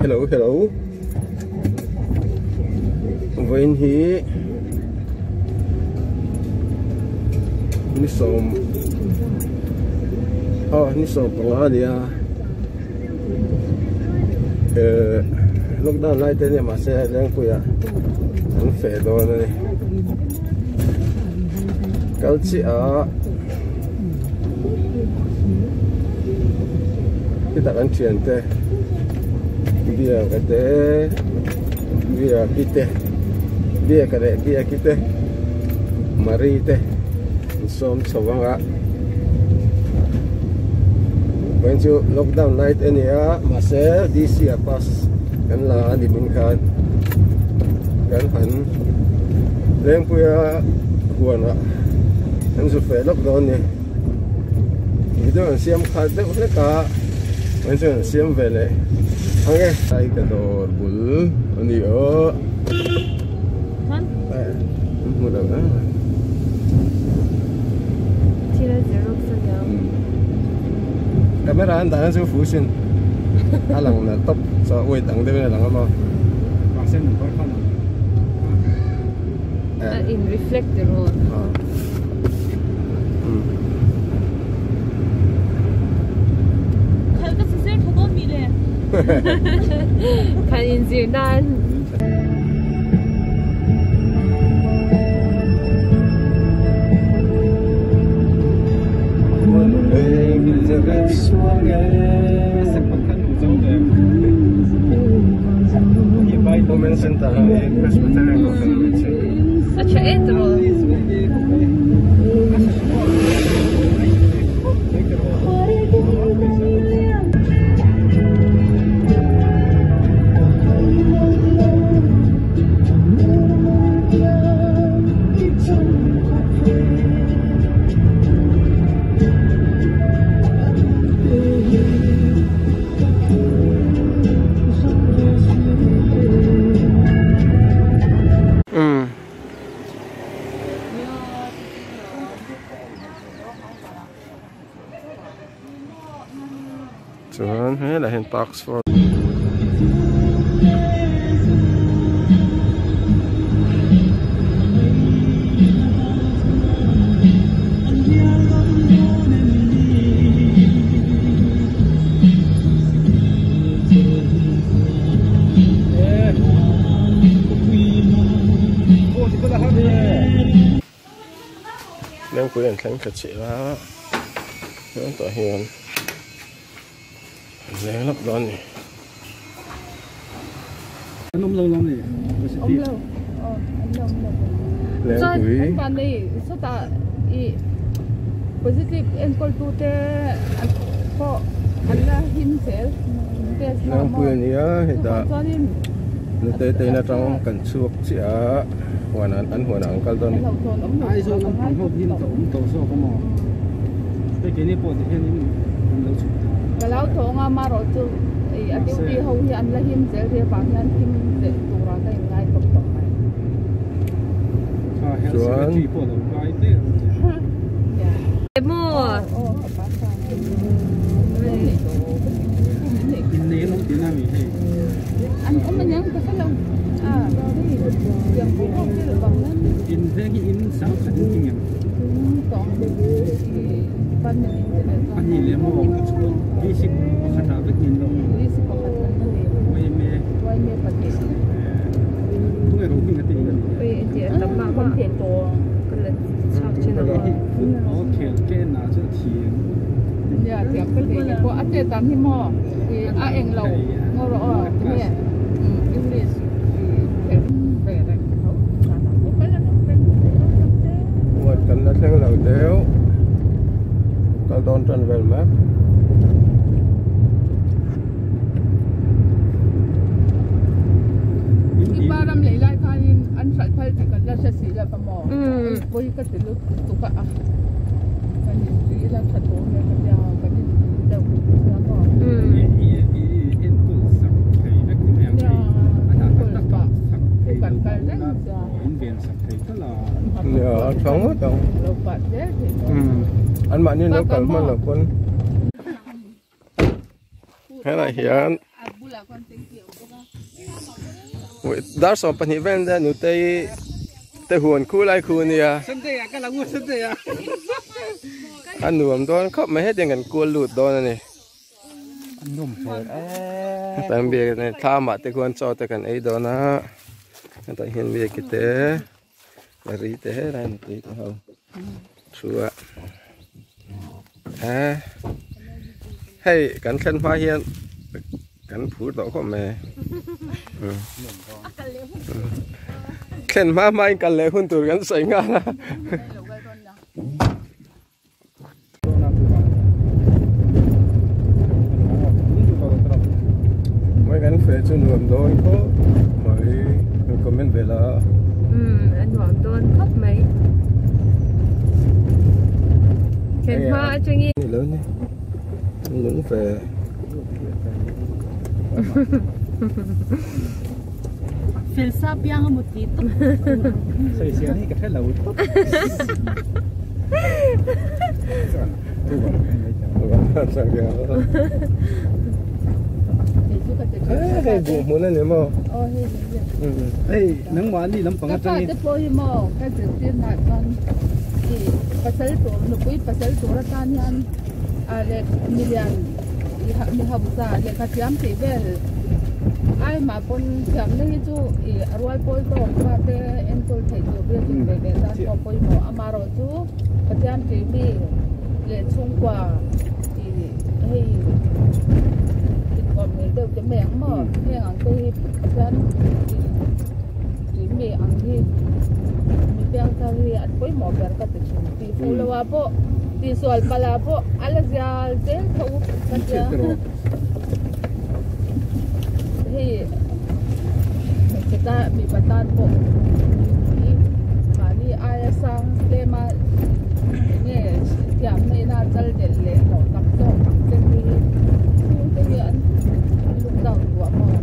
Hello hello vawiin hi ni sawm aw ni sawm panga a ni a eh lockdown lai te ania mahse lengpuiah an feh dawn a ni kal chiah a. Khitah kan thiante biaka te biaki te biaka leh biaki te Marie te an sawm chho ang a vawiin chu lockdown lai te a ni a mahse D_C ah pass kan la a ni min khan kan han lengpuia huanah an zu feh lawk dawn a ni video an siam khat deuh hlek a an chuan an siam ve leh ang e ai ka dawr bul a ni aw hmu lo a camera an dah na chu fu sin a lang nalh tawp chuan weight ang deuhin a lang a maw A in reflect rawh. Khal ka zir tha dawn mi le. Khal in zir nan. Women Center hi Presbyterian Kohhran a ni thin. A tha e tawh. Chuan helaiah hian task force Lengpui an thleng thla chih a chuan tah hian an leng lawk dawn a ni. Lengpui Lengpui a ni a hetah nute te in atang kan chhuak chiah a huanah an huanah an kal dawn a ni. A duty ho hi an la him zel ri avang hian him zel tura ka inngai tawp tawp mai. Chuan Huan kan la thleng lo deuh kal dawn tan vel mek. Ipa ram lei lai khanin an hralh phal tih kan la hre si lo va maw? Pawi ka ti lut tuk a, kan inri ila tha tur hle ka tia, kan inri deuh sia maw? Nia a tha ngawt ang. Anmahni an lo kal hman loh pawn. Helai hian dar 12 vel nia nutei te huan khu lai khu ania a nuam dawn khawp mai hetiang kan kual lut dawn a ni hetah hian biak in thlam ah te khuan chaw te kan ei dawn a hetah hian biak te ri te helai nutei te ho thu a eh hei kan thlen hma hian kan phur tawh khawp mai thlen hma hma in kal leh hun tur kan sawi nghal a. Mai kan fe chu nuam dawn khawp mai kan comment ve la. Um a nuam dawn khawp mai. Thlen hma atangin. Ni lo ni. Lung fe. Fel sa piang a mut tih tawp. Sawi sian hi ka hre lo tawp. Hei buh hmun a ni maw? Hei nangmahni lampang atangin. Ka fate pawh hi maw ka zirtir nah chuan i pasal tur nupui pasal tur atan hian a leh milian mi hausa lehkha thiam tih vel ai mah pawn thiamna hi chu i a rual pawl tawk fate enkawl theih tur vel chu ve ve tan pawh pawimawh amaherawh chu Pathian tih mi leh chhungkua i hei inkawm ngei deuh te mai ang maw heng ang te hi Pathian tih mi ang hi mi piangthar hi an pawimawh ber ka ti thin tih fuh loh ah pawh tihsual palh ah pawh a la zial zel tho ka tia hei hmeichhe tan mipa tan pawh hi mahni aia sang tlem a enge thiam neihna chal delh leh hlawh tam zawk ang te hi chhungte hi an look down duah maw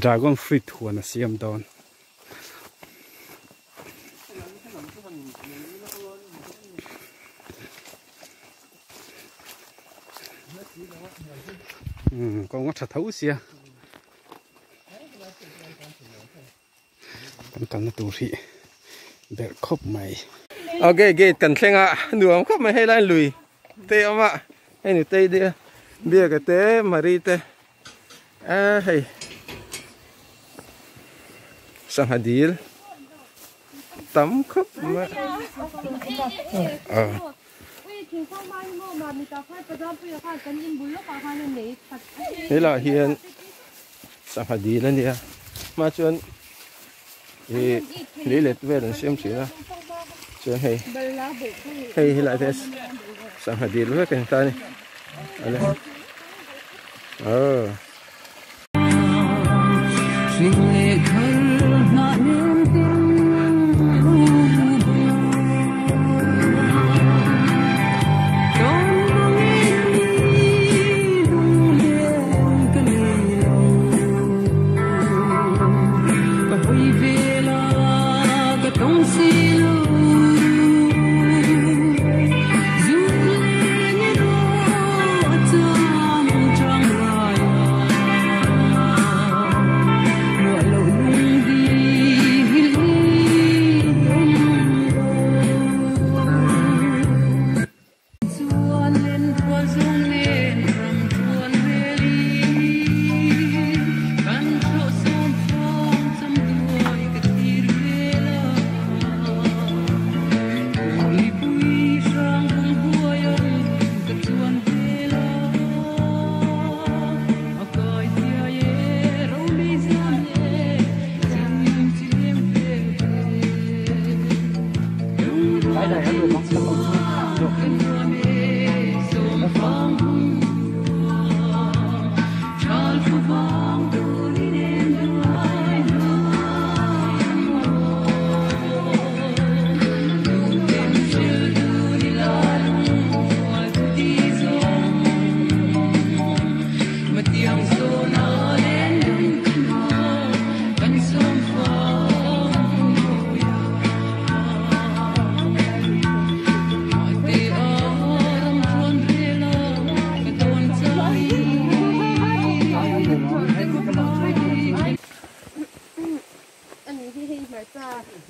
Dragon fruit huan a siam dawn. Kawng a tha tho sia kan kalna tur hi berh khawp mai. Ok gate kan thleng a nuam khawp mai hei lai lui te a awm a hei nutei te biaka te Marie te a hei sangha dil tam khawp mai a. Helaiah hian sangha dil a nia hma chuan ih lei let vel an siam thin a chuan hei hei helaiah te sangha dil vek a ni ta a ni ale aw.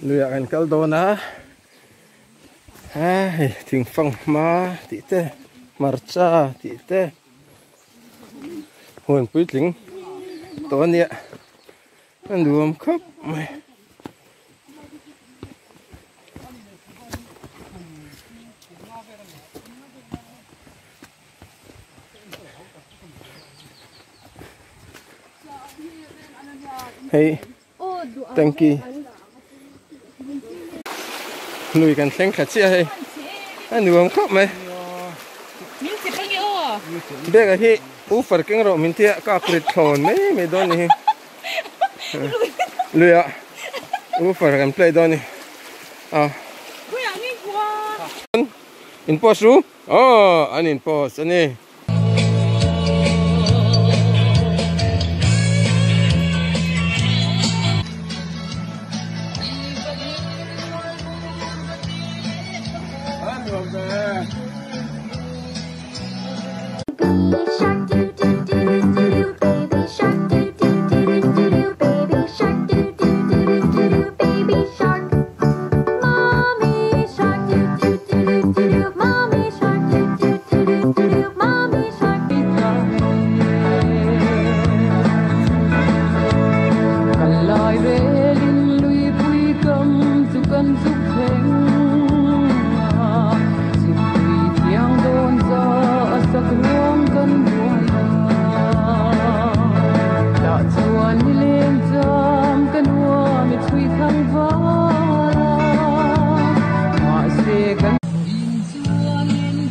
Luiah kan kal dawn a hei thingfang hma tih te hmarcha tih te huan puitling tawh a nia a nuam khawp mai. Hei tanky lui kan thleng thla chiah hei a nuam khawp mai bag ah hi woofer keng rawh min tia ka rit thlawn mai mai dawn ni hi lui ah woofer kan play dawn ni a in post ru Aw an in post a ni.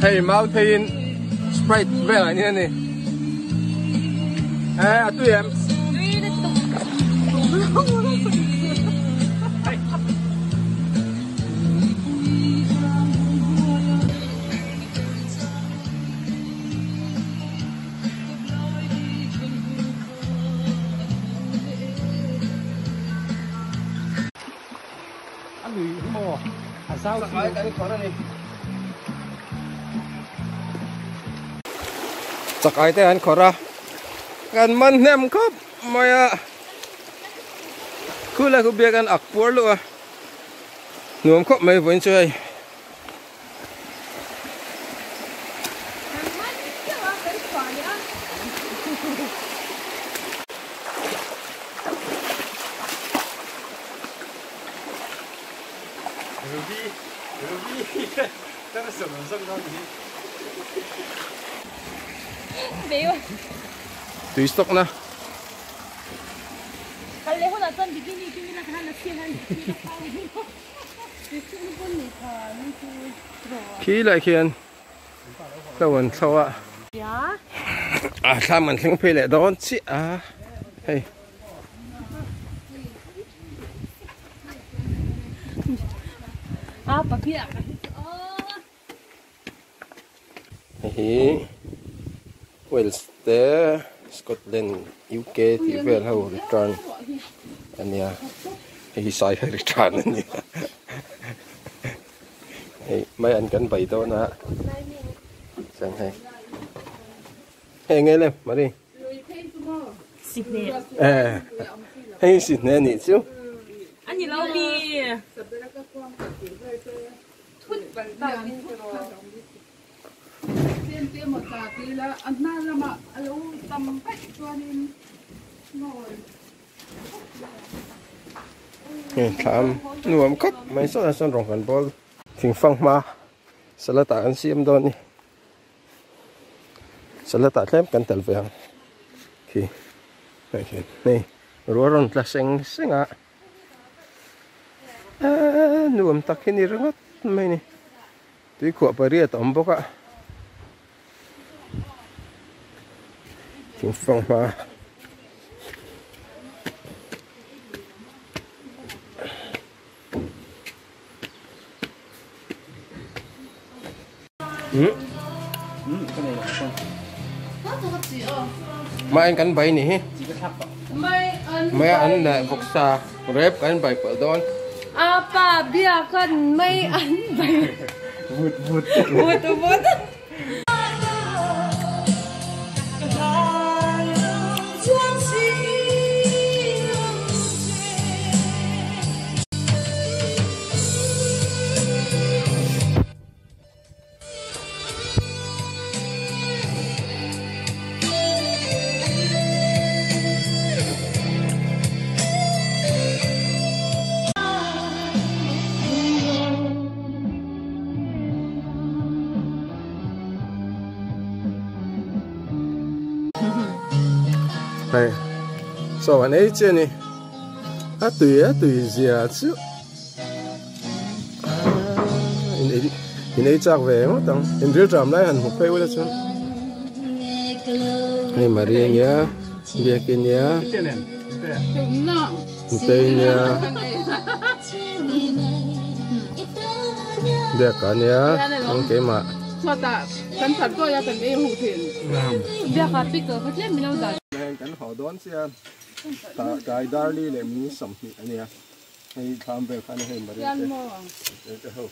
Hei mau theiin sprite vel an in a ni eh a tui em. A lui hi maw a zau Chakai kan khawrh a ni. Chakai te an khawrh a. Kan man hnem khawp mai a. Khulai khu biak an ak puar luh a. Nuam khawp mai vawiin chu hei. Tui stock na. Khi lai khian hlo an thlo a a thlam an thleng phei leh dawn chiah a hei. Hei hi Wales te Scotland UK tih vel ho return a nia hei hi sai return a nia hei mai an kan bai dawn a chuan hei hei enge le Marie hei sihne anih chu ani lo mi. Thlam nuam khawp mai sawn ah sawn rawng kan bawl thingfang hma salad ah an siam dawn a ni salad ah tlem kan tel ve ang khi hei ruah rawn tla seng seng a. Eee nuam tak hi ni ringawt mai a ni tuikhuah pariat a awm bawk a thingfang hma Mai an kan bai ni hi. Mai an leh vawksa rep kan bai pawlh dawn. Apa biakan mai an bai. Vut vut. Vut vut. Hei chaw han ei chi a ni a tui a tui zia chu in ei in ei chak ve ngawt ang in ril tram lai han hmu phei ula chuan hei Maria nia Biakin nia Nutei nia Biaka nia chuan keimah Kan haw dawn chian tlai darli leh min 20 a nia hei thlam vel khan hei Maria te te ho.